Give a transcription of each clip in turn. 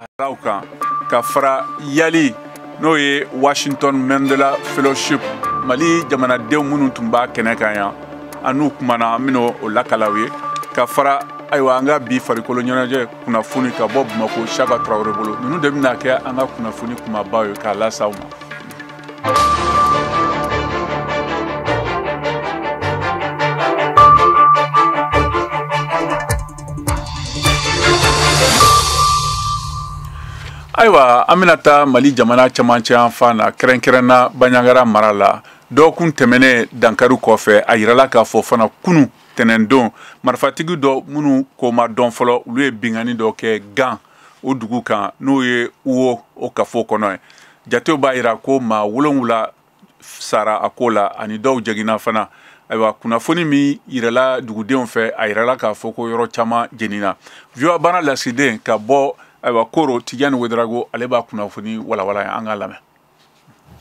Kan ka fara YALI, n'o ye Washington Mandela Fellowship, Mali jamanadenw minnu tun b'a kɛnɛ kan yan, an n'u kumana, an bɛna o lakalaw ye. Ka fara ayiwa an ka bi farikolo ɲɛnajɛ kunnafoni ka bɔ Bamakɔ Saka Tarawele bolo, ninnu de bɛna kɛ an ka kunnafoni kumabaw ye k'a lase aw ma. Ayiwa, an bɛna taa Mali jamana cɛmancɛ yanfan na, kɛrɛnkɛrɛnna Bandiagara mara la. Dɔgɔkun tɛmɛnen dankari kɔfɛ, a yirala k'a fɔ fana kunu tɛnɛndon, marifatigi dɔ minnu ko ma dɔn fɔlɔ, olu ye binkanni dɔ kɛ Gan o dugu kan, n'o ye Uwo o kafo kɔnɔ ye. Jatew b'a yira ko maa 7 sara a ko la, ani dɔw jiginna fana. Ayiwa, kunnafoni min yirala dugudenw fɛ, a yirala k'a fɔ ko yɔrɔ caman jenina. VOA baara lasigiden ka bɔ ayiwa Koro, Tijani Wedarago, ale b'a kunnafoni walawala, an k'a lamɛn.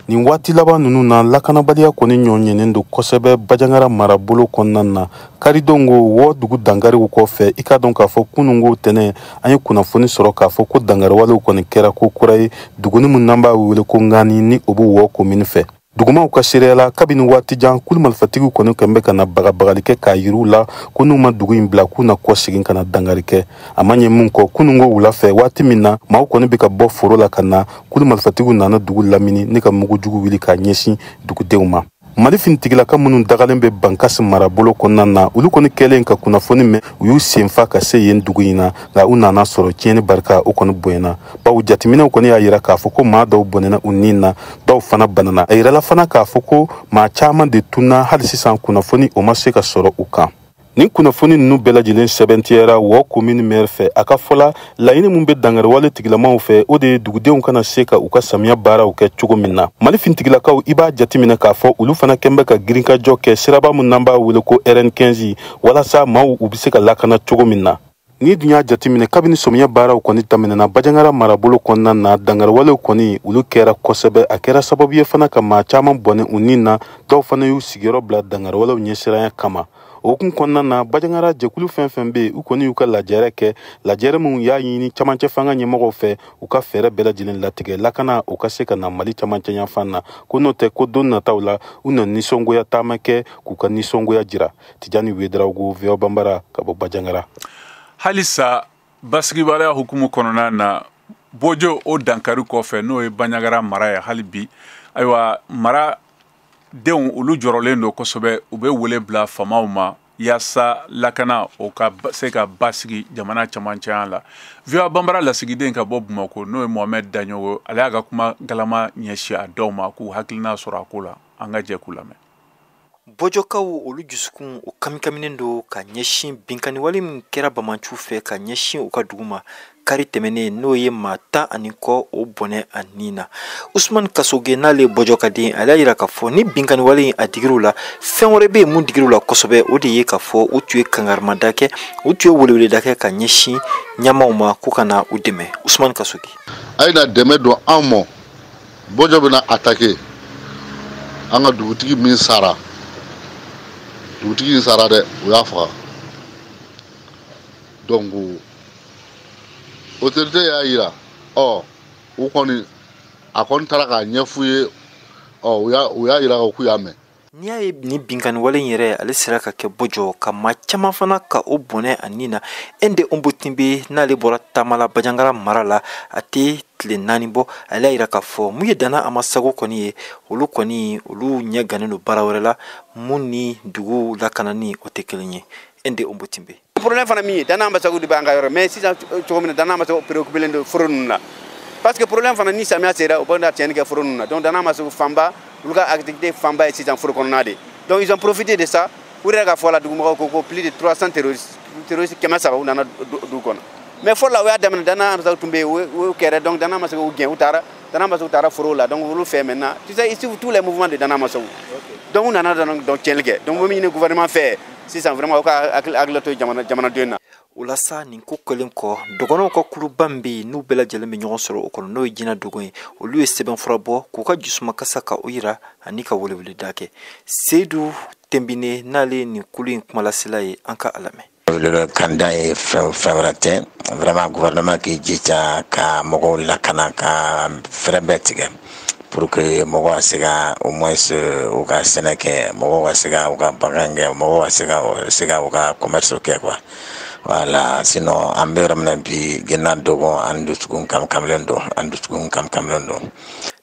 Nin waati laban ninnu na, lakanabaliya kɔni ɲɔɲɛnen don kosɛbɛ Bandiagara marabolo kɔnɔna na. Karidon ko wɔ dugu dankariw kɔfɛ, i k'a dɔn k'a fɔ kununko tɛnɛ an ye kunnafoni sɔrɔ k'a fɔ ko dankariwalew kɔni kɛra ko kura ye duguni min n'an b'a wele ko Ngani, ni o bɛ wɔ komini fɛ. Dugumaw ka seereya la, kabini waati jan kulu marifatigiw kɔni kɛn bɛ ka na bagabagali kɛ k'a yir'u la ko n'u ma dugu in bila, k'u na kɔsegin ka na dankari kɛ. A ma ɲɛ mun kɔ, kununko wula fɛ, waati min na maaw kɔni bɛ ka bɔ foro la ka na, kulu marifatigiw nana dugu lamini ni ka mugujugu wuli k'a ɲɛsin dugudenw ma. Mali finitigilaka minnu dagalen bɛ Bankasi marabolo kɔnɔna na, olu kɔni kɛlen ka kunnafoni mɛn, u y'u senfa ka se yen dugu in na, nka u nana sɔrɔ tiɲɛni barika o kɔni bonyana, bawo jateminɛw kɔni y'a yira k'a fɔ ko maa dɔw bɔnɛna u nin na, dɔw fana banana. A yirala fana k'a fɔ ko maa caman de tunna, hali sisan kunnafoni o ma se ka sɔrɔ u kan. Nin kunnafoni ninnu bɛɛ lajɛlen sɛbɛntiyara Wɔ komini maire fɛ. A ka fɔ la, laɲini min bɛ dankariwale tigilamaw fɛ, o de ye dugudenw kana se ka u ka samiya baaraw kɛ cogo min na. Mali finitigilakaw, i b'a jateminɛ k'a fɔ olu fana kɛn bɛ ka girinkajɔ kɛ siraba min n'an b'a wele ko RN15, walasa maaw u bɛ se ka lakana cogo min na. N'i dun y'a jateminɛ, kabini sɔmiya baaraw kɔni daminɛna Bandiagara marabolo kɔnɔna na, dankariwalew kɔni olu kɛra kosɛbɛ. A kɛra sababu ye fana ka maa caman bɔnɛ u nin na, dɔw fana y'u sigiyɔrɔ bila dankariwalew ɲɛsiranya kama. O hukumu kɔnɔna na, Bandiagara jɛkulu fɛn fɛn bɛ yen, u kɔni y'u ka lajɛrɛ kɛ, lajɛrɛ minnu y'a ɲini camancɛ fanga ɲɛmɔgɔw fɛ u ka fɛɛrɛ bɛɛ lajɛlen latigɛ lakana u ka se ka na Mali camancɛ yanfan na, ko n'o tɛ ko don nataw la u na nisɔngoya taama kɛ k'u ka nisɔngoya jira. Tijani Wedarago, VOA Banbara, ka bɔ Bandiagara. Halisa basigibaliya hukumu kɔnɔna na, Bojo o dankari kɔfɛ, n'o ye Bandiagara mara ye, hali bi ayiwa mara denw olu jɔrɔlen don kosɛbɛ. U bɛ wele bila faamaw ma yaasa lakana o ka se ka basigi jamana camancɛya la. VOA Banbara lasigiden ka bɔ Bamakɔ, n'o ye Mohamed Daɲogo, ale y'a ka kuma galama ɲɛsin a dɔw ma k'u hakilina sɔrɔ a ko la. An ka jɛ k'u lamɛn. Bɔjɔkaw olu dusukun o kamikaminen don ka ɲɛsin binkanniwale min kɛra bamanciw fɛ ka ɲɛsin u ka dugu ma kari tɛmɛnen, n'o ye maa 10 ani kɔ o bɔnɛ a nin na. Usumani Kasoge, n'ale ye Bɔjɔkaden, ale y'a yira k'a fɔ ni binkanniwale in a digir'u la, fɛn wɛrɛ bɛ yen mun digir'u la kosɛbɛ, o de ye k'a fɔ u tun ye kangarimada kɛ, u tun ye weleweleda kɛ ka ɲɛsin ɲɛmaaw ma k'u ka na u dɛmɛ. Usumani Kasoge: A ye na dɛmɛ don anw ma, Bɔjɔ bɛna attaquer an ka dugutigi min sara, dugutigi in sara dɛ, u y'a faga. Donc autorité y'a yira, ɔ u kɔni a kɔni taara k'a ɲɛf'u ye, ɔ u y'a yira k'u y'a mɛn. N'i y'a ye nin binkanniwale in yɛrɛ ale sera ka kɛ Bɔjɔ ka maa caman fana ka o bɔnɛ a nin na, Ende Onbotinbe, n'ale bɔra taama la Bandiagara mara la, a tɛ tile 4 bɔ, ale y'a yira k'a fɔ mun ye Dana Amasago kɔni ye, olu kɔni olu ɲɛ gannen don baara wɛrɛ la mun ni dugu lakanani o tɛ kelen ye. Ende Onbotinbe: Problème fana min ye, Dana Amasago de b'an ka yɔrɔ, mais sisan cogo min na, Dana Amasago préoccupé don foro ninnu na, parce que problème fana ni samiya sera, u bɛ na tiɲɛni kɛ foro ninnu na. Donc Dana Amasago fanba, olu ka activité fanba ye sisan foro kɔnɔna de. Donc ils ont profité de ça. U yɛrɛ ka fɔ la, dugumɔgɔw ko ko plus de 300 terroristes, terroristes 300, u nana dugu kɔnɔ. Mais fɔlɔ la, u y'a daminɛ, Dana Amasago tun bɛ yen, u y'u kɛrɛ. Donc Dana Amasago y'u gɛn, u taara, Dana Amasago taara foro la. Donc olu fɛ maintenant, tu sais, ils suivent tous les mouvements de Dana Amasago. Donc u nana donc tiɲɛni kɛ. Donc u bɛ min ɲini gouvernement fɛ sisan, vraiment, u ka hakili to jamanaden na. O la sa, nin ko kɛlen kɔ, dɔgɔnɔw ka kuluba min bɛ yen, n'u bɛɛ lajɛlen bɛ ɲɔgɔn sɔrɔ o kɔnɔ, n'o ye jinɛ dogo ye, olu ye sɛbɛnfura bɔ k'u ka jusumakasa ka o yira ani ka weleweleda kɛ. Seyidu Tenbine, n'ale ye nin kulu in kumalasela ye, an ka a lamɛn. Kanda ye fɛn wɛrɛ tɛ, vraiment gouvernement k'i jija ka mɔgɔw lakana, ka fɛɛrɛ bɛɛ tigɛ pour que mɔgɔw ka se ka au moins u ka sɛnɛ kɛ, mɔgɔw ka se ka u ka bagan kɛ, mɔgɔw ka se ka u ka commerce kɛ quoi. Voilà, sinon an bɛ yɔrɔ min na bi, gɛnna dɔgɔ, an dusukun kamkamlen don, an dusukun kamkamlen don.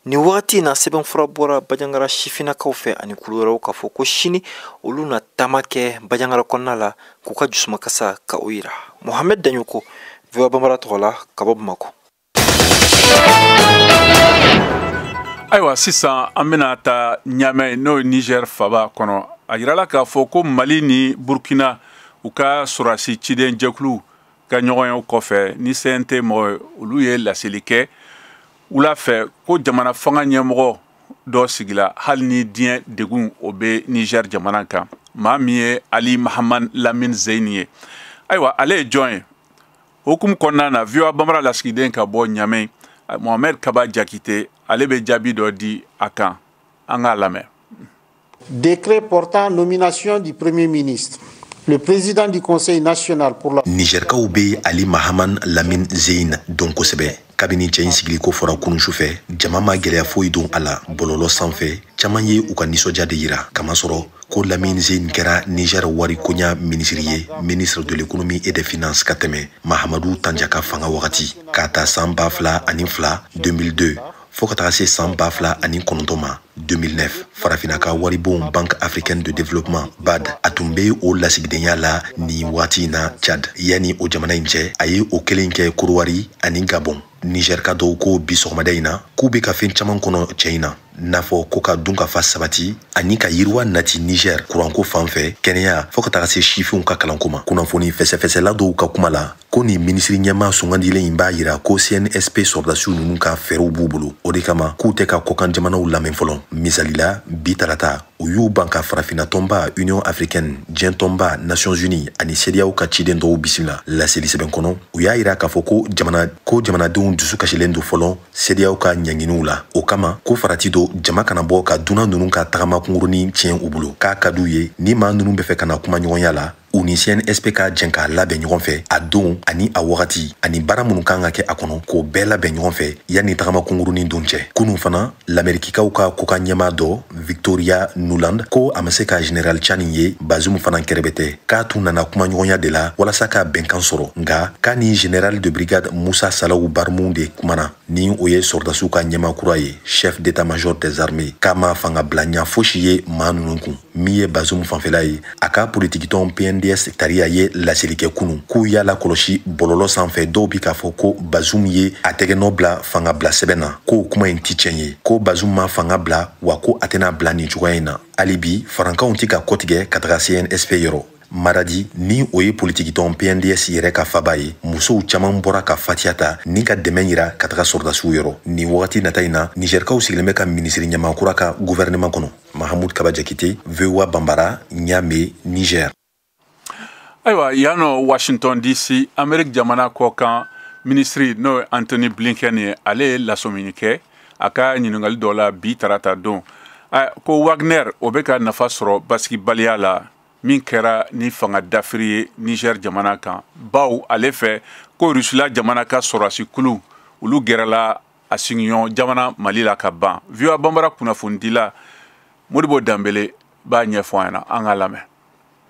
Nin wagati in na, sɛbɛnfura bɔra Bandiagara sifinnakaw fɛ ani kulu wɛrɛw k'a fɔ ko sini olu na taama kɛ Bandiagara kɔnɔna la k'u ka jusumakasa ka o yira. Mohamed Dagnoko, VOA Bambara tɔgɔ la ka bɔ Bamakɔ. Ayiwa, sisan an bɛna taa Niamey, n'o ye Niger faba kɔnɔ. A yirala k'a fɔ ko Mali ni Burkina u ka sɔrɔdasi ciden jɛkulu ka ɲɔgɔnyew kɔfɛ ni CNT mɔgɔ, olu ye laseli kɛ wula fɛ ko jamana fanga ɲɛmɔgɔ dɔ sigila, hali ni diɲɛ degun o bɛ Niger jamana kan, maa min ye Ali Mahaman Lamine Zeini ye. Ayiwa, ale ye jɔn ye? Hukumu kɔnɔna na, VOA Bambara lasigiden ka bɔ Niamey, Mohamed Kaba Jakite, ale bɛ jaabi dɔ di a kan. An k'a lamɛn. Décret portant nomination du Premier ministre. Le président du Conseil national pour la. Nigerkaw bɛ Ali Mahaman Lamine Zein dɔn kosɛbɛ. Kabini cɛ in sigiliko fɔra kunun sufɛ, jama ma gɛlɛya foyi don a la bɔlɔlɔ sanfɛ. Caman ye u ka nisɔndiya de yira, kamasɔrɔ ko Lamine Zein kɛra Niger warikoɲa minisiri ye, ministre de l'économie et des finances, ka tɛmɛ Mahamadu Tanja ka fanga wagati, k'a ta san 2002 2002 fo ka taga se san 2009 ma, 2009. Farafinna ka waribon Banque africaine de développement, BAD, a tun bɛ o lasigidenya la nin waati in na Tchad. Yanni o jamana in cɛ, a ye o kelen kɛ Korowari ani Gabon. Niger ka dɔw ko bi sɔgɔmada in na k'u bɛ ka fɛn caman kɔnɔ cɛ in na, n'a fɔ ko ka dun ka fa sabati ani ka yiriwa nati Niger kuranko fan fɛ, kɛnɛya, fɔɔ ka taga se sifinw ka kalanko ma. Kunnafoni fɛsɛfɛsɛla dɔw ka kuma la, ko nin minisiri ɲɛma sugandilen in b'a yira ko CNSP sɔrɔdasiw ninnu ka fɛɛrɛw b'u bolo, o de kama k'u tɛ ka kɔkan jamanaw lamɛn fɔlɔ. Misali la, bi tarata, u y'u ban ka farafinna tɔnba Union africaine, diɲɛ tɔnba Nations unies ani CEDEAO ka ciden dɔw bisimila. Laseli sɛbɛn kɔnɔ, u y'a yira k'a fɔ ko jamana ko jamanadenw dusu kasilen don fɔlɔ CEDEAO ka ɲanginiw la. O kama ko farati do jama kana bɔ ka dunan ninnu ka tagama kunkurunin tiɲɛ u bolo, k'a ka d'u ye ni maa ninnu bɛ fɛ ka na kuma ɲɔgɔnya la, u ni CNSP ka jɛn k'a labɛn ɲɔgɔn fɛ, a don ani a wagati ani baara minnu kan ka kɛ a kɔnɔ, k'o bɛɛ labɛn ɲɔgɔn fɛ yanni tagama kunkurunin don cɛ. Kunun fana, Lamerikikaw ka kokan ɲɛmaa dɔ, Victoria Nuland, ko a ma se ka général Tchani ye Bazoum fana kɛrɛbɛtɛ, k'a tun nana kuma ɲɔgɔnya de la walasa ka bɛnkan sɔrɔ, nka k'a ni général de brigade Musa Salawu Barmou de kumana, ni o ye sɔrɔdasiw ka ɲɛmaa kura ye, chef d'état-major des armées, k'a ma fanga bila ɲa fosi ye maa ninnu kun. Min ye Bazoum fanfɛla ye, a ka politikitɔn PNDS Tariya ye laseli kɛ kunun k'u y'a lakɔlɔsi bɔlɔlɔ sanfɛ, dɔw bi k'a fɔ ko Bazoum ye a tɛgɛnɔ bila fanga bila sɛbɛn na, k'o kuma in ti tiɲɛ ye, ko Bazoum ma fanga bila, wa ko a tɛna bila nin cogoya in na. Hali bi, farankanw ti ka kɔtigɛ ka taga CNSP yɔrɔ. Maradi, ni o ye politikitɔn PNDS yɛrɛ ka faba ye, musow caman bɔra ka fatiya ta ni ka dɛmɛ yira ka taga sɔrɔdasiw yɔrɔ. Nin wagati nata in na, Nizɛrikaw sigilen bɛ ka minisiri ɲɛmaa kura ka gouvernement kɔnɔ. Mahamud Kaba Jakite, VOA Bambara, Niamey, Niger. Ayiwa, yan nɔ Washington DC, Amérique jamana kɔkan minisiri, n'o ye Antony Blinken ye, ale ye lasɔmini kɛ a ka ɲininkali dɔ la bi tarata don, ko Wagner o bɛ ka nafa sɔrɔ basigibaliya la min kɛra ni fanga dafiri ye Niger jamana kan, baw ale fɛ ko Rusila jamana ka sɔrɔdasi kulu olu gɛrɛla a sigiɲɔgɔn jamana Mali la ka ban. VOA Bambara kunnafonidila Modibo Danbele b'a ɲɛfɔ an ɲɛna, an k'a lamɛn.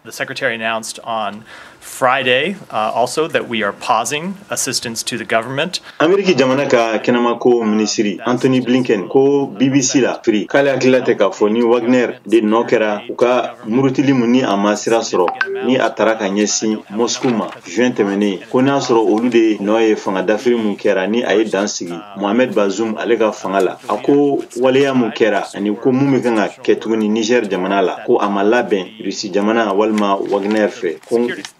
The Secretary announced on Friday also that we are pausing assistance to the government. Ameriki jamana ka kɛnɛmako minisiri Anthony Blinken ko BBC la firi k'ale hakilila tɛ k'a fɔ ni Wagner de nɔ kɛra u ka murutili mun ni a ma sira sɔrɔ, ni a taara ka ɲɛsin Moscou ma juin tɛmɛnen, ko n'a sɔrɔ olu de nɔ ye fanga dafiri mun kɛra ni a ye dan sigi Mohamed Bazoum ale ka fanga la. A ko waleya mun kɛra ani ko mun bɛ kan ka kɛ tuguni Niger jamana la, ko a ma labɛn Rusi jamana walima Wagner fɛ, ko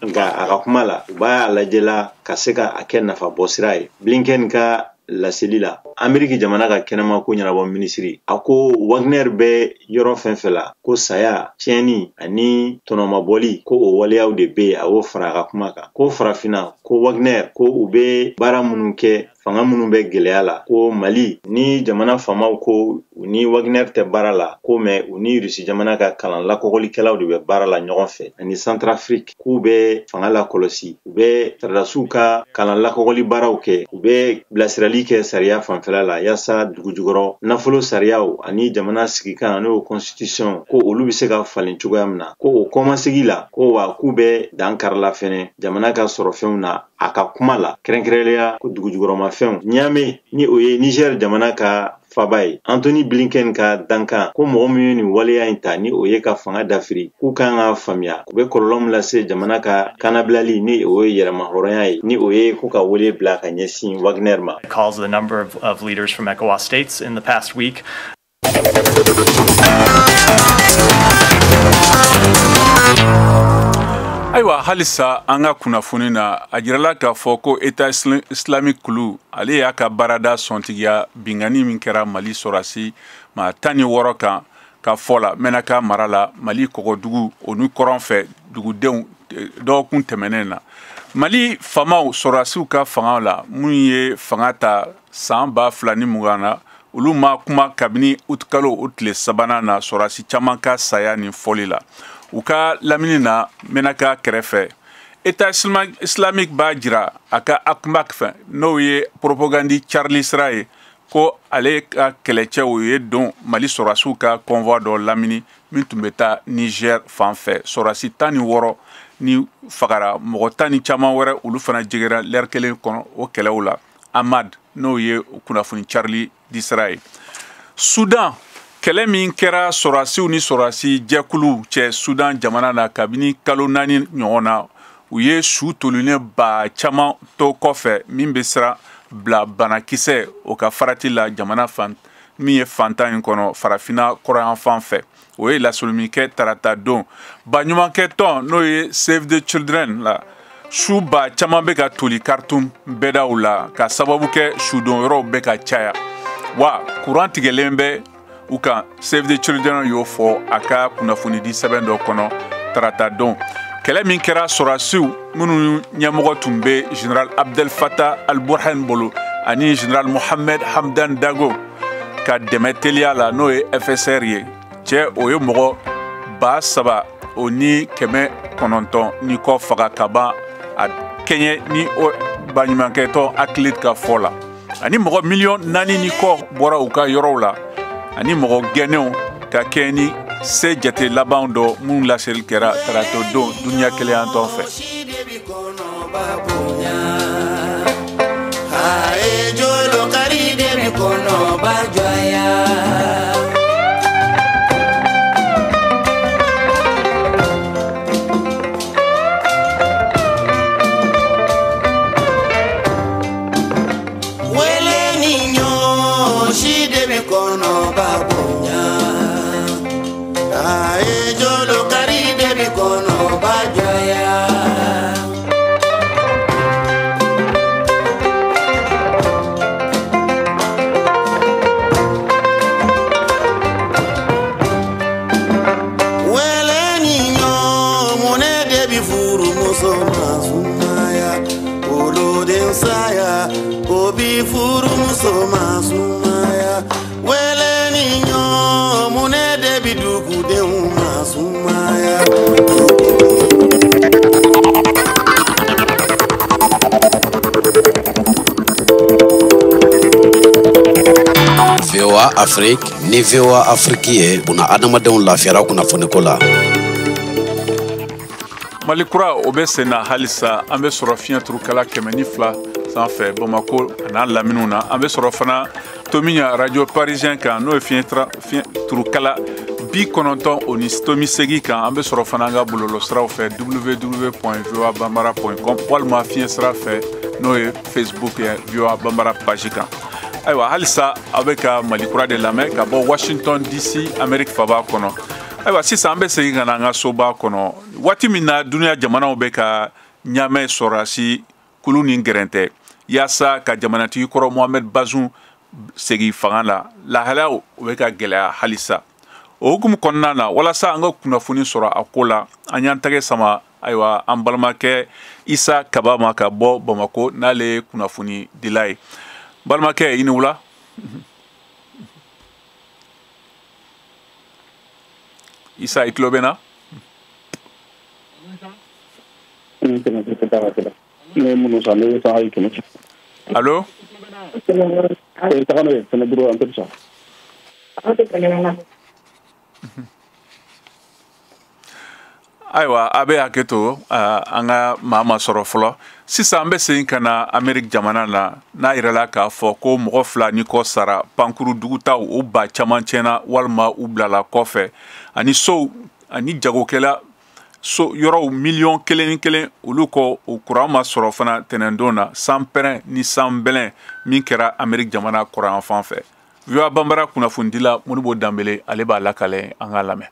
nka a ka kuma la, u b'a lajɛla ka se ka a kɛ nafa bɔ sira ye. Blinken ka laseli la, Ameriki jamana ka kɛnɛma ko ɲɛnabɔ minisiri, a ko Wagner bɛ yɔrɔ fɛn fɛn la, ko saya, tiɲɛni ani tɔnɔmabɔli, ko o waleyaw de bɛ yen. A y'o fara a ka kuma kan ko farafinna, ko Wagner, ko u bɛ baara minnu kɛ, fanga minnu bɛ gɛlɛya la, ko Mali ni jamana faamaw ko u ni Wagner tɛ baara la, ko mɛ u ni Rusi jamana ka kalan lakɔgɔlikɛlaw de bɛ baara la ɲɔgɔn fɛ, ani Centrafrique, k'u bɛ fanga lakɔlɔsi, u bɛ sɔrɔdasiw ka kalan lakɔgɔli baaraw kɛ, u bɛ bilasirali kɛ sariya fanfɛla la, yaasa dugujukɔrɔ nafolo sariyaw ani jamana sigikan, n'o constitution, ko olu bɛ se ka falen cogoya min na, ko o kɔmasegi la, ko wa k'u bɛ dan karila fɛnɛ jamana ka sɔrɔfɛnw na. A ka kuma la, kɛrɛnkɛrɛnnenya ko dugujukɔrɔmafɛnw, Niamey ni o ye Niger jamana ka faba ye, Anthony Blinken ka dankan, ko mɔgɔ min ye nin waleya in ta, ni o ye ka fanga dafiri, k'u kan ka faamuya u bɛ kɔlɔlɔ min lase jamana ka kanabilali, ni o ye yɛrɛmahɔrɔnya ye, ni o ye ko ka wele bila ka ɲɛsin Wagner ma. Calls the number of leaders from ECOWAS states in the past week. Ayiwa, halisa an ka kunnafoni na, a jirala k'a fɔ ko État islamique kulu, ale y'a ka baarada sɔntigiya bingani min kɛra Mali sɔrɔdasi maa 16 kan ka fɔ la Mɛnaka mara la, Mali kɔgɔdugu o ni kɔrɔn fɛ dugudenw dɔgɔkun tɛmɛnen na. Mali faamaw, sɔrɔdasiw ka fanga la, minnu ye fanga ta san 2020 na, olu ma kuma kabini utikalo o tile 3nan na sɔrɔdasi caman ka saya nin fɔli la u ka lamini na Mɛnaka kɛrɛfɛ. État islamique b'a jira a ka Akmak fɛ, n'o ye propagande Charlie sira ye, ko ale ka kɛlɛcɛw ye don Mali sɔrɔdasiw ka convoi dɔ lamini min tun bɛ taa Niger fan fɛ. Sɔrɔdasi 16 ni fagara, mɔgɔ 10 ni caman wɛrɛ olu fana jɛgɛra lɛri kelen kɔnɔ o kɛlɛw la. Ahmad, n'o ye kunnafoni Charlie di sira ye. Sudan, kɛlɛ min kɛra sɔrɔdasiw ni sɔrɔdasi jɛkuluw cɛ Sudan jamana na kabini kalo 4 ɲɔgɔn na, u ye su tolilen ba caman to kɔfɛ, min bɛ siran bila banakisɛ o ka farati la jamana fan min ye fantan in kɔnɔ farafinna kɔrɔyanfan fɛ. O ye laseli min kɛ tarata don baɲumankɛ tɔn, n'o ye Save the Children la, su ba caman bɛ ka toli Khartoum bɛdaw la ka sababu kɛ sudonyɔrɔw bɛ ka caya, wa kuran tigɛlen bɛ u kan. Save the Children y'o fɔ a ka kunnafonidi sɛbɛn dɔ kɔnɔ tarata don. Kɛlɛ min kɛra sɔrɔdasiw minnu ɲɛmɔgɔ tun bɛ Général Abdel Fattah al-Burhan bolo ani Général Mohamed Hamdan Dago ka dɛmɛ teliya la, n'o ye FSR ye, cɛ o ye mɔgɔ 3900 ni kɔ faga ka ban a kɛɲɛ ni o baɲumankɛtɔn Akilid ka fɔ la, ani mɔgɔ 4,5 miliyɔn bɔra u ka yɔrɔw la, ani mɔgɔ gɛnnenw ka kɛɲɛ ni se jate laban dɔ minnu laseli kɛra tarata don duniya kelenyatɔn fɛ. VOA Afrique ni VOA Afrique ye buna adamadenw lafiyara kunnafoniko la. Mali kura o bɛ sen na halisa. An bɛ sɔrɔ fiɲɛ turukala 102 sanfɛ Bamako a n'a laminiw na. An bɛ sɔrɔ fana Tomiɲa radio parisien kan, n'o ye fiɲɛ turukala 98.8 kan. An bɛ sɔrɔ fana an ka bɔlɔlɔsiraw fɛ www.voabambara.com walima fiɲɛ sira fɛ, n'o ye Facebook ye VOA Bambara page kan. Ayiwa, halisa aw bɛ ka Mali kura de lamɛn ka bɔ Washington DC, Amérique faba kɔnɔ. Ayiwa, sisan an bɛ segin ka na an ka soba kɔnɔ. Waati min na duniya jamanaw bɛ ka ɲaamɛ sɔrɔdasi kulu ni gɛrɛntɛ yaasa ka jamanatigi kɔrɔ Mohamed Bazoum segin fanga la, lahalaw u bɛ ka gɛlɛya halisa. O hukumu kɔnɔna na, walasa an ka kunnafoni sɔrɔ a ko la, an y'an tɛgɛ sama ayiwa an balimakɛ Isa Kaba ma ka bɔ Bamako, n'ale ye kunnafoni dila ye. Balimakɛ, i ni wula. Isa, i tulo bɛ na? Allo? Ayiwa, a bɛ hakɛ to, an ka maa ma sɔrɔ fɔlɔ. Sisan an bɛ segin ka na Ameriki jamana na, n'a yirala k'a fɔ ko mɔgɔ 2 ni kɔ sara pankuru dugutaw, o ba caman tiɲɛna walima u bilala kɔfɛ, ani sow ani jagokɛla so yɔrɔw 1,1 miliyɔn olu kɔ, o kuran ma sɔrɔ fana tɛnɛndon na, sanpɛrɛn ni sanbɛlɛn min kɛra Ameriki jamana kɔrɔyan fan fɛ. VOA Banbara kunnafonidila Modibo Danbele, ale b'a lakale, an k'a lamɛn.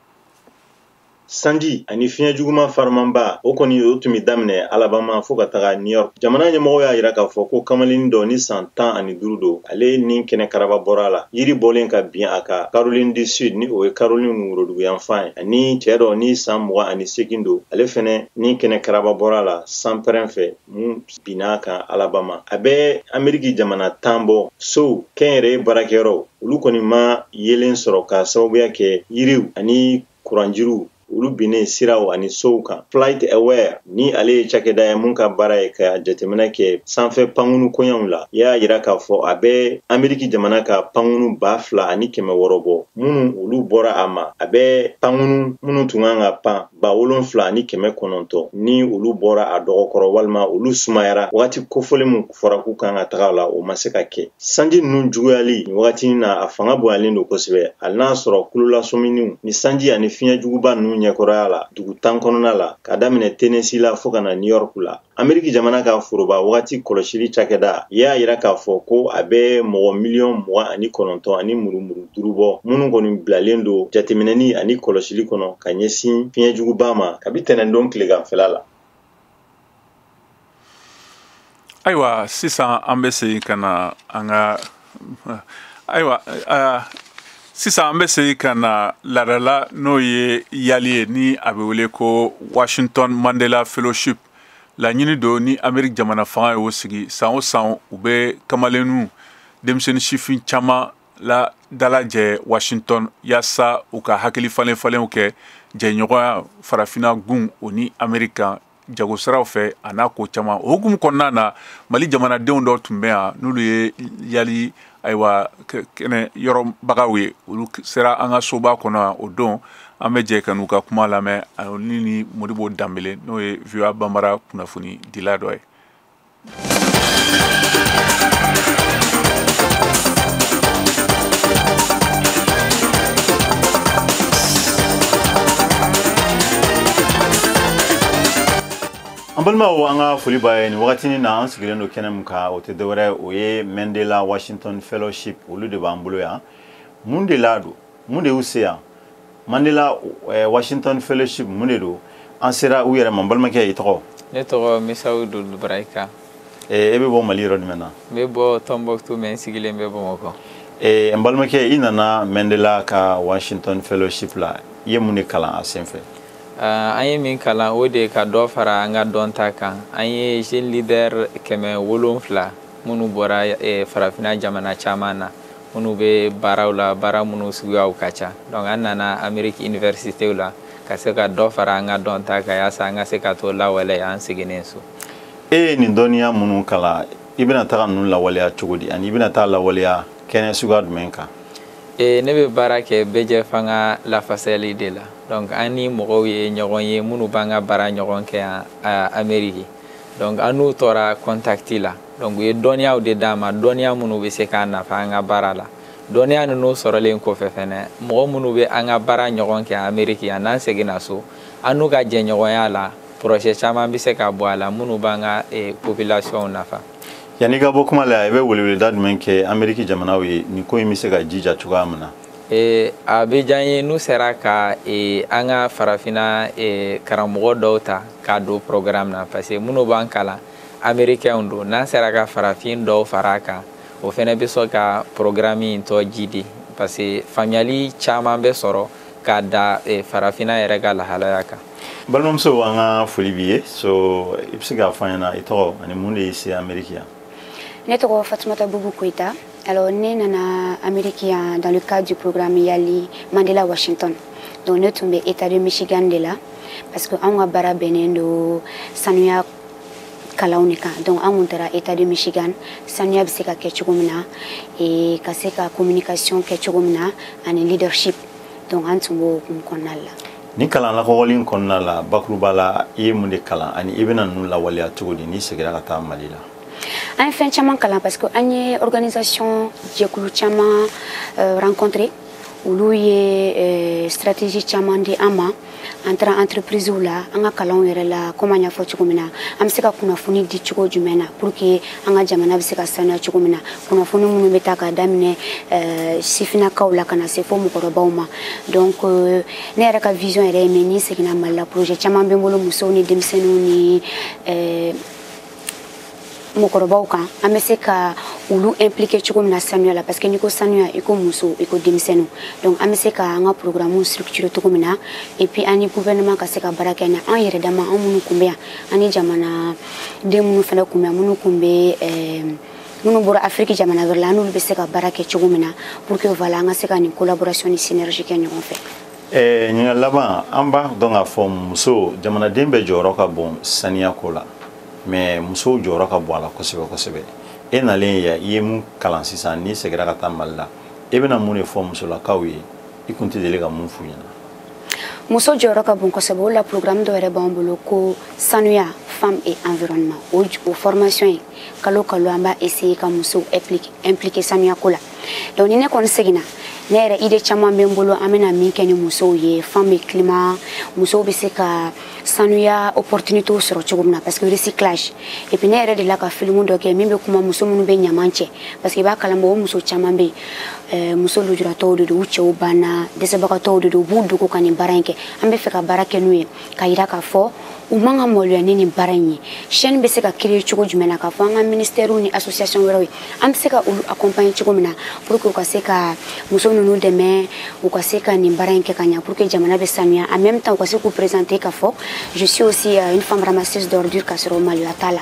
Sanji ani fiɲɛ juguman farimanba, o kɔni o tun bɛ daminɛ Alabama fo ka taga New York. Jamana ɲɛmɔgɔ y'a jira k'a fɔ ko kamalennin dɔ ni san 15 don, ale ni kɛnɛ karaba bɔra a la, yiri bɔlen ka bin a kan Caroline du Sud, ni o ye Caroline woroduguyanfan ye, ani cɛ dɔ ni san 28 don, ale fɛnɛ ni kɛnɛ karaba bɔra a la sanpɛrɛn fɛ mun binna a kan Alabama. A bɛ Ameriki jamana 10 bɔ, sow, kɛnyɛrɛye baarakɛyɔrɔw, olu kɔni ma yeelen sɔrɔ k'a sababuya kɛ yiriw ani kuranjiriw olu binnen siraw ani sow kan. Flight Aware, ni ale ye cakɛda ye mun ka baara ye ka jateminɛ kɛ sanfɛ pankunu koɲaw la, y'a jira k'a fɔ a bɛ Ameriki jamana ka pankunu 2600 bɔ, minnu olu bɔra a ma. A bɛ pankunu minnu tun kan ka pan 7900, ni olu bɔra a dɔgɔkɔrɔ walima olu sumayara wagati kofɔlen min fɔra k'u kan ka taga la, o ma se ka kɛ. Sanji ninnu juguyali nin wagati na, a fanga bonyalen don kosɛbɛ, hali n'a sɔrɔ kulolasɔminiw ni sanji ani fiɲɛ juguba ninnu ɲɛkɔrɔya la dugu 10 kɔnɔna la, ka daminɛ Tennessee la fo ka na New York la. Ameriki jamana ka foroba wagati kɔlɔsili cakɛda y'a jira k'a fɔ ko a bɛ mɔgɔ 29,5 miliyɔn bɔ, minnu kɔni bilalen don jateminɛni ani kɔlɔsili kɔnɔ ka ɲɛsin fiɲɛ juguba ma kabi tɛnɛndon tileganfɛla la. Ayiwa, sisan an bɛ segin ka na an ka ayiwa sisan an bɛ segin ka na laadala, n'o ye yali ye, ni a bɛ wele ko Washington Mandela Fellowship. Laɲini don ni Ameriki jamana fanga y'o sigi, san o san u bɛ kamalenninw, denmisɛnnin sifin caman la dalajɛ Washington, yaasa u ka hakili falen falenw kɛ jɛɲɔgɔnya farafinna gun o ni Ameriki kan jagosiraw fɛ a n'a ko caman. O hukumu kɔnɔna na, Mali jamanadenw dɔw tun bɛ yan, n'olu ye yali ayiwa kɛnɛ yɔrɔbagaw ye, olu sera an ka soba kɔnɔ o don. An bɛ jɛ ka n'u ka kuma lamɛn, ani ni Modibo Danbele, n'o ye VOA Banbara kunnafoni dila dɔ ye. An balimaw, an ka foli b'a ye nin wagatinin na. An sigilen don kɛnɛ min kan, o tɛ dɔwɛrɛ, o ye Mandela Washington Fellowship, olu de b'an bolo yan. Mun de la don, mun de y'u se yan? Mandela Washington Fellowship, mun de don? An sera u yɛrɛ ma. N balimakɛ, i tɔgɔ? Ne tɔgɔ Misawudu Lubarayika. E bɛ bɔ Mali yɔrɔ jumɛn na? N bɛ bɔ Tombouctou, mais n sigilen bɛ Bamakɔ. N balimakɛ, i nana Mandela ka Washington Fellowship la, i ye mun de kalan a senfɛ? An ye min kalan, o de ka dɔ fara an ka dɔnta kan. An ye jeune leader 700 minnu bɔra farafinna jamana caman na, minnu bɛ baaraw la, baara minnu suguyaw ka ca. Donc an nana Amérique université la ka se ka dɔ fara an ka dɔnta kan, yaasa an ka se ka to lawaleya an seginnen so. E ye nin dɔnniya minnu kalan, i bɛna taga ninnu lawaleya cogo di, ani i bɛna taa lawaleya kɛnɛ suguya jumɛn kan? Ne bɛ baara kɛ bɛjɛ fanga lafasali de la. Donc an ni mɔgɔw ye ɲɔgɔn ye minnu b'an ka baara ɲɔgɔn kɛ yan Amérique. Donc an n'u tora contact la. Donc u ye dɔnniyaw de d'an ma, dɔnniya minnu bɛ se k'an nafa an ka baara la. Dɔnniya ninnu sɔrɔlen kɔfɛ fɛnɛ, mɔgɔ minnu bɛ an ka baara ɲɔgɔn kɛ Amérique yan, n'an seginna so, an n'u ka jɛɲɔgɔnya la, projet caman bɛ se ka bɔ a la minnu b'an ka population nafa. Yanni ka bɔ kuma la, i bɛ weleweleda jumɛn kɛ Amérique jamanaw ye nin ko in bɛ se ka jija cogoya min na? A bɛ diya n ye n'u sera ka an ka farafinna karamɔgɔ dɔw ta k'a don programme na, parce que minnu b'an kalan américains don, n'an sera ka farafin dɔw fara a kan, O fɛnɛ bɛ sɔn ka programme in tɔ jidi, parce que faamuyali caman bɛ sɔrɔ k'a da farafinna yɛrɛ ka lahalaya kan. Balimamuso, an ka foli b'i ye. So i bɛ se k'a fɔ an ɲɛna i tɔgɔ ani mun de y'i se Amérique yan? Ne tɔgɔ Fatumata Bubu Koyita. Alors, ne nana Amérique yan dans le cadre du programme Yali Mandela Washington. Donc ne tun bɛ État de Michigan de la, parce que anw ka baara bɛnnen don sanuya kalanw de kan. Donc an kun taara État de Michigan, sanuya bɛ se ka kɛ cogo min na, et ka se ka communication kɛ cogo min na, ani leadership. Donc an tun b'o hukumu kɔnɔna la. Ni kalan lakɔgɔli in kɔnɔna la, bakuruba la, i ye mun de kalan ani i bɛna ninnu lawaleya cogo di n'i seginna ka taa Mali la? An ye fɛn caman kalan, parce que an ye organisation jɛkulu caman rencontré. Olu ye stratégie caman di an ma. An taara entreprise la, an ka kalanw yɛrɛ la, komi an y'a fɔ cogo min na, an bɛ se ka kunnafoni di cogo jumɛn na pour que an ka jamana bɛ se ka sanuya cogo min na. Kunnafoni minnu bɛ taa ka daminɛ sifinnakaw la ka na se fo mɔgɔkɔrɔbaw ma. Donc ne yɛrɛ ka vision yɛrɛ ye min, ni seginna Mali la, projet caman bɛ n bolo musow ni denmisɛnninw ni mɔgɔkɔrɔbaw kan, an bɛ se ka olu impliquer cogo min na sanuya la, parce que n'i ko sanuya, i ko muso, i ko denmisɛnninw. Donc an bɛ se ka an ka programme structurer cogo min na, et puis an ni gouvernement ka se ka baara kɛ na an yɛrɛ dama, an minnu kun bɛ yan, an ni jamana den minnu fana kun bɛ yan, minnu kun bɛ minnu bɔra Afrique jamana wɛrɛ la, an n'olu bɛ se ka baara kɛ cogo min na pour que voilà, an ka se ka nin collaboration ni synergie kɛ ɲɔgɔn fɛ. Ɲininkali laban, an b'a dɔn k'a fɔ muso jamanaden bɛɛ jɔyɔrɔ ka bon saniya ko la, mais musow jɔyɔrɔ ka bon a la kosɛbɛ kosɛbɛ. E nalen yan, i ye mun kalan sisan? N'i seginna ka taa Mali la, e bɛna mun de fɔ musolakaw ye i kun tɛ deli ka mun f'u ɲɛna? Muso jɔyɔrɔ ka bon kosɛbɛ. O la programme dɔ yɛrɛ b'an bolo ko sanuya, femme et environnement. O formation ye kalo kalo, an b'a essayer ka musow impliquer sanuya ko la. Donc ni ne kɔni seginna, ne yɛrɛ idée caman bɛ n bolo an bɛna min kɛ ni musow ye, femme et climat, musow bɛ se ka sanuya opportunité sɔrɔ cogo min na, parce que recyclage. Et puis ne yɛrɛ delila ka film dɔ kɛ min bɛ kuma muso minnu bɛ ɲaman cɛ, parce que i b'a kalama o muso caman bɛ yen, muso lujuratɔw de don, u cɛw banna, dɛsɛbagatɔw de don, u b'u dogo ka nin baara in kɛ. An bɛ fɛ ka baara kɛ n'u ye ka yira k'a fɔ u man ka maloya ni nin baara in ye. Chaîne bɛ se ka créer cogo jumɛn na, k'a fɔ an ka ministère ni association wɛrɛw ye, an bɛ se ka olu accompagner cogo min na pour que u ka se ka muso ninnu dɛmɛ, u ka se ka nin baara in kɛ ka ɲɛ, pour que jamana bɛ sanuya. En même temps, u ka se k'u présenter k'a fɔ je suis aussi une femme ramasseuse d'ordures, k'a sɔrɔ maloya t'a la.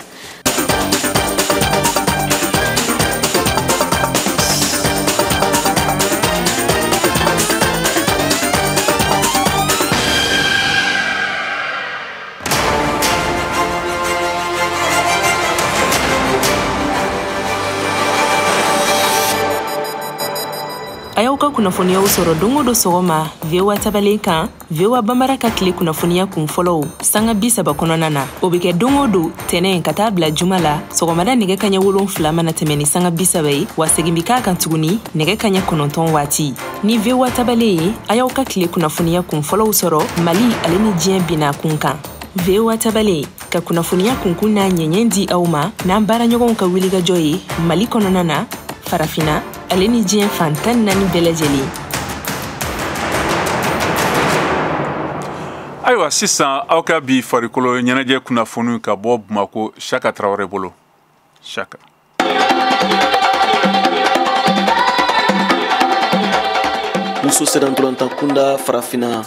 A y'aw ka kunnafoniyaw sɔrɔ don o don sɔgɔma VOA tabalen kan, VOA Bambara ka tile kunnafoniya kun fɔlɔw sanga 30 kɔnɔna na. O bɛ kɛ don o don tɛnɛn ka taa bila juma la sɔgɔmada nɛgɛ kaɲɛ 7 mana tɛmɛ ni sanga 30 ye, wa segin bɛ k'a kan tuguni nɛgɛ kaɲɛ 9 waati. Ni VOA tabalen ye, a y'aw ka tile kunnafoniya kun fɔlɔw sɔrɔ Mali ale ni diɲɛ binna kun kan. VOA tabalen ka kunnafoniya kunkun n'a ɲɛɲɛ di aw ma n'an baaraɲɔgɔnw ka wulikajɔ ye Mali kɔnɔna na, farafinna ale ni diɲɛ fan 14 bɛɛ lajɛlen. Ayiwa, sisan aw ka bi farikolo ɲɛnajɛ kunnafoniw ka bɔ Bamako, Saka Tarawele bolo. Saka. Muso sennantolatan kunda farafinna,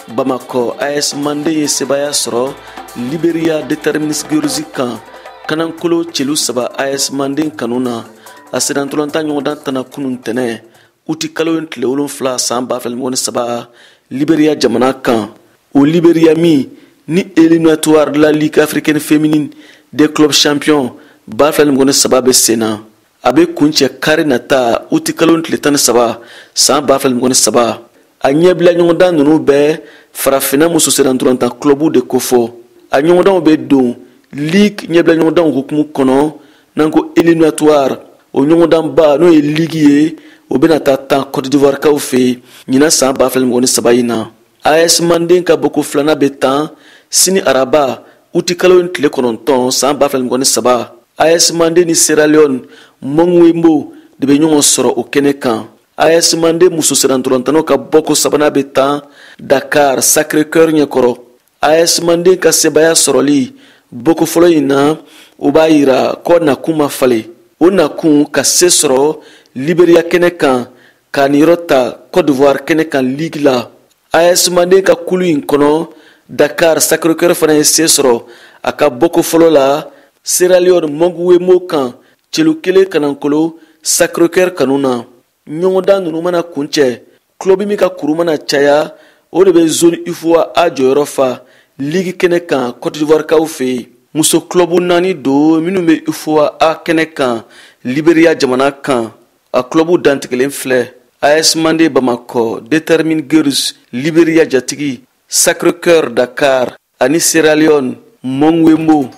Bamakɔ AS Manden ye sebaaya sɔrɔ Liberia Determinis Georgie kan kanankolo celu 3 AS Manden kanu na. A sennantolatan ɲɔgɔndan tana kunun tɛnɛ uti kalo in tile 7 san 2023 Liberia jamana kan. O Liberia min ni éliminatoire de la Ligue africaine féminine des clubs champions 2023 bɛ sen na, a bɛ kuncɛ kari nata uti kalo in tile 13 san 2023. A ɲɛbila ɲɔgɔndan ninnu bɛɛ farafinna muso sennantolatan club de kofɔ. A ɲɔgɔndanw bɛ don ligue ɲɛbila ɲɔgɔndanw hukumu kɔnɔ n'an ko éliminatoire. O ɲɔgɔndanba n'o ye ligue ye, o bɛna taa tan Côte d'Ivoire kaw fɛ yen ɲinan san 2023 in na. AS Manden ka bɔko filanan bɛ tan sini araba uti kalo in tile 9 san 2023. AS Manden ni Sierra Leone Mongwembo de bɛ ɲɔgɔn sɔrɔ o kɛnɛ kan. AS Manden muso sennantolatannaw ka bɔko sabanan bɛ tan Dakar Sacré-Cœur ɲɛkɔrɔ. AS Manden ka sebaaya sɔrɔli bɔko fɔlɔ in na, o b'a yira kɔ nakun ma falen. O nakun ka se sɔrɔ Liberia kɛnɛ kan k'a niyɔrɔ ta Côte d'Ivoire kɛnɛ kan ligue la. AS Manden ka kulu in kɔnɔ, Dakar Sacré-Cœur fana ye se sɔrɔ a ka bɔko fɔlɔ la Sierra Leone Monguemo kan celu 1 kanankolo Sacré-Cœur kanu na. Ɲɔgɔndan ninnu mana kuncɛ, club min ka kuru mana caya, o de bɛ zone UFOA A jɔyɔrɔ fa ligue kɛnɛ kan Côte d'Ivoire kaw fɛ yen. Muso club 4 don minnu bɛ UFOA A kɛnɛ kan Liberia jamana kan. A club dantigɛlen filɛ: AS Mande Bamakɔ, Determine Girls Liberia jatigi, Sacré-Cœur Dakar ani Sierra Leone Monguemo.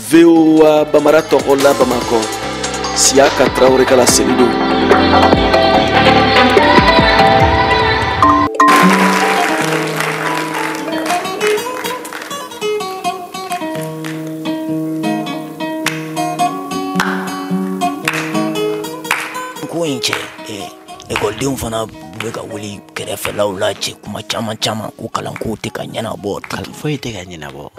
VOA Bambara tɔgɔ la Bamakɔ, Siyaka Tarawele ka laseli don. Ko in cɛ, ekɔlidenw fana bɛ ka wuli kɛrɛfɛlaw la cɛ, kuma caman caman ko kalanko tɛ ka ɲɛnabɔ. Foyi tɛ ka ɲɛnabɔ.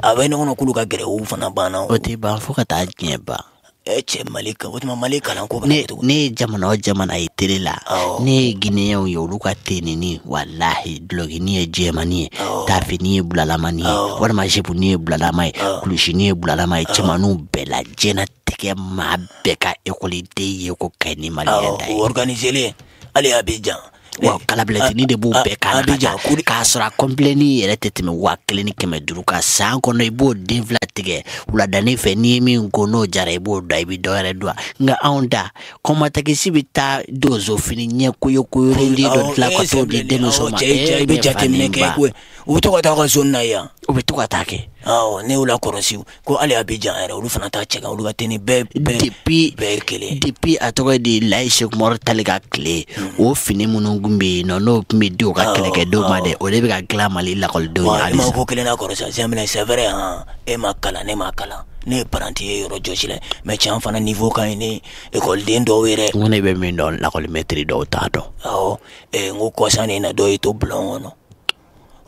A bɛ ne kɔnɔ k'olu ka gɛrɛw fana banna. O tɛ ban fo ka taa diɲɛ ban. Cɛ, Mali kan o tuma Mali kalanko bɛ cogo. Ne ye jamana o jamana ye télé la, ne ye Guinéenw ye, olu ka tenini walahi dulɔkini ye jɛmani ye, tafini ye bulalama ye, walima jepuni ye bulalama ye, kulusini ye bulalama ye. Cɛmaninw bɛɛ la diɲɛnatigɛ maa bɛɛ ka ekɔliden ye ko ka ɲi ni maliyɛn ta ye. O organiselen hali Abidjan. Wa kalabilatini de b'u bɛɛ kan k'a sɔrɔ a kɔnpilɛni yɛrɛ tɛ tɛmɛ 1500 kan san kɔnɔ. I b'o den fila tigɛ wuladanin fɛ, n'i ye min ko n'o jara i b'o da, i bɛ dɔ wɛrɛ don. Nka anw ta kɔmatakisi bɛ taa dozofini ɲɛ koyokoyolen dɔ dilan ka t'o di denmuso ma. Cɛ, i bɛ jateminɛ kɛ koyi, u bɛ to ka taa ka zone na yan. U bɛ to ka taa kɛ. Awɔ, ne y'u lakɔlɔsi ko hali Abidjan yɛrɛ olu fana t'a cɛ kan, olu ka tenue bɛɛ bɛɛ kelen. Depuis a tɔgɔ di Layi Seku Umaru Tali ka tile, o fini minnu tun bɛ yen nɔ, n'o tun bɛ di u ka kɛlɛkɛdenw ma dɛ, o de bɛ ka dilan Mali lakɔlidenw ye halisa. E ma ko kelen na kɔrɔsi, Zɛnbɛlɛ, c'est vrai han, e ma kalan, ne ma kalan, ne ye paranti ye yɔrɔ jɔsi la, mais tiɲɛ fana niveau ka ɲi ni ekɔliden dɔw yɛrɛ. N ko ne bɛ min dɔn, lakɔlimɛtiri dɔw t'a dɔn. Awɔ, n ko kɔsa nin na dɔw y'i to bulon kɔnɔ,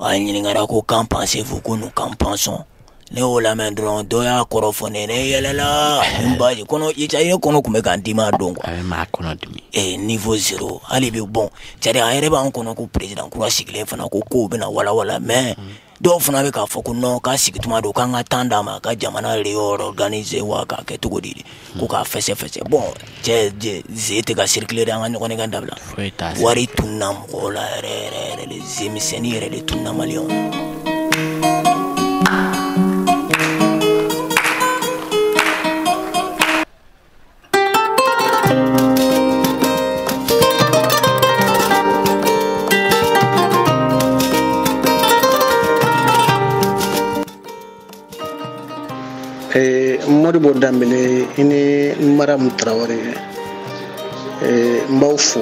a ɲininkara ko qu'en pensez-vous, ko nous qu'en pensons. Ne y'o lamɛn dɔrɔn, dɔ y'a kɔrɔ fɔ ne, ne yɛlɛla n baji kɔnɔ, i ne kɔnɔ tun bɛ k'an dimi a don quoi. A bɛ maa kɔnɔ dimi. Niveau 0 hali bi bon, c'est à dire a yɛrɛ b'an kɔnɔ ko président kura sigilen fana ko kow bɛna walawala, mais dɔw fana bɛ k'a fɔ ko non, k'a sigi tuma don k'an ka temps d'a ma ka jamana réorganiser wa k'a kɛ cogo di ko k'a fɛsɛ fɛsɛ. Bon cɛ, ze tɛ ka circuler dɛ, an ka ɲɔgɔn nɛgɛn dabila. Wari tununa mɔgɔw la yɛrɛ yɛrɛ yɛrɛ de, ze misɛnnin yɛrɛ de tununa maliyɛnw na. Modibo Danbele i ni Mariam Traoré, n b'aw fo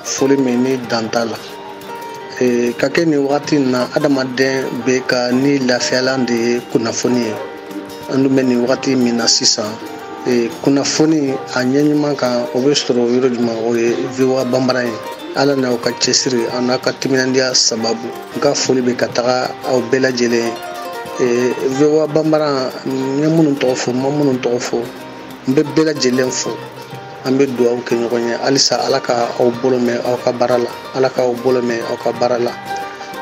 foli min ni dan t'a la. Ka kɛ nin wagati in na, adamaden bɛ ka ni lafiyalan de ye kunnafoni ye. An dun bɛ nin wagati min na sisan, kunnafoni a ɲɛ ɲuman kan, o bɛ sɔrɔ yɔrɔ jumɛn? O ye VOA Bambara ye. Ala n'aw ka cɛsiri a n'a ka timinandiya sababu, n ka foli bɛ ka taga aw bɛɛ lajɛlen. VOA Bambara, n ye minnu tɔgɔ fɔ, n ma minnu tɔgɔ fɔ, n bɛ bɛɛ lajɛlen fo. An bɛ dugawu kɛ ɲɔgɔn ye halisa, Ala ka aw bolo mɛn aw ka baara la, Ala k'aw bolo mɛn aw ka baara la.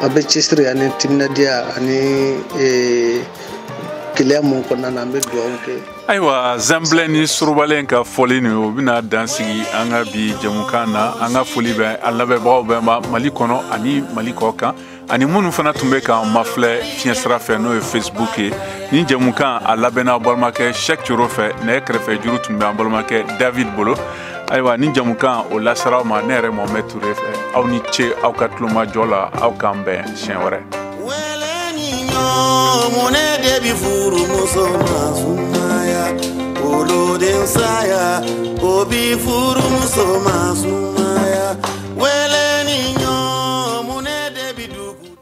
Aw bɛ cɛsiri ani timinadiya ani gɛlɛya mun kɔnɔna na, an bɛ dugawu kɛ. Ayiwa, Zanbilɛ ni Sorobalen ka fɔli nin, o bɛna dan sigi an ka bi jɛmukan na. An ka foli bɛ an lamɛnbagaw bɛɛ ma Mali kɔnɔ ani Mali kɔ kan, ani minnu fana tun bɛ k'an mafilɛ fiɲɛ sira fɛ, n'o ye Facebook ye. Ni jɛmukan a labɛnna aw balimakɛ Cheikh Coro fɛ, nɛgɛ kɛrɛfɛ juru tun bɛ an balimakɛ David bolo. Ayiwa, ni jɛmukan o lasera aw ma ne yɛrɛ Mohamed Toure fɛ. Aw ni ce aw ka tulomajɔ la, aw k'an bɛn siɲɛ wɛrɛ. Munɛ de bi furu muso ma sumaya, woloden saya o bi furu muso ma sumaya, wele ni ɲɔ munɛ de bi dugu.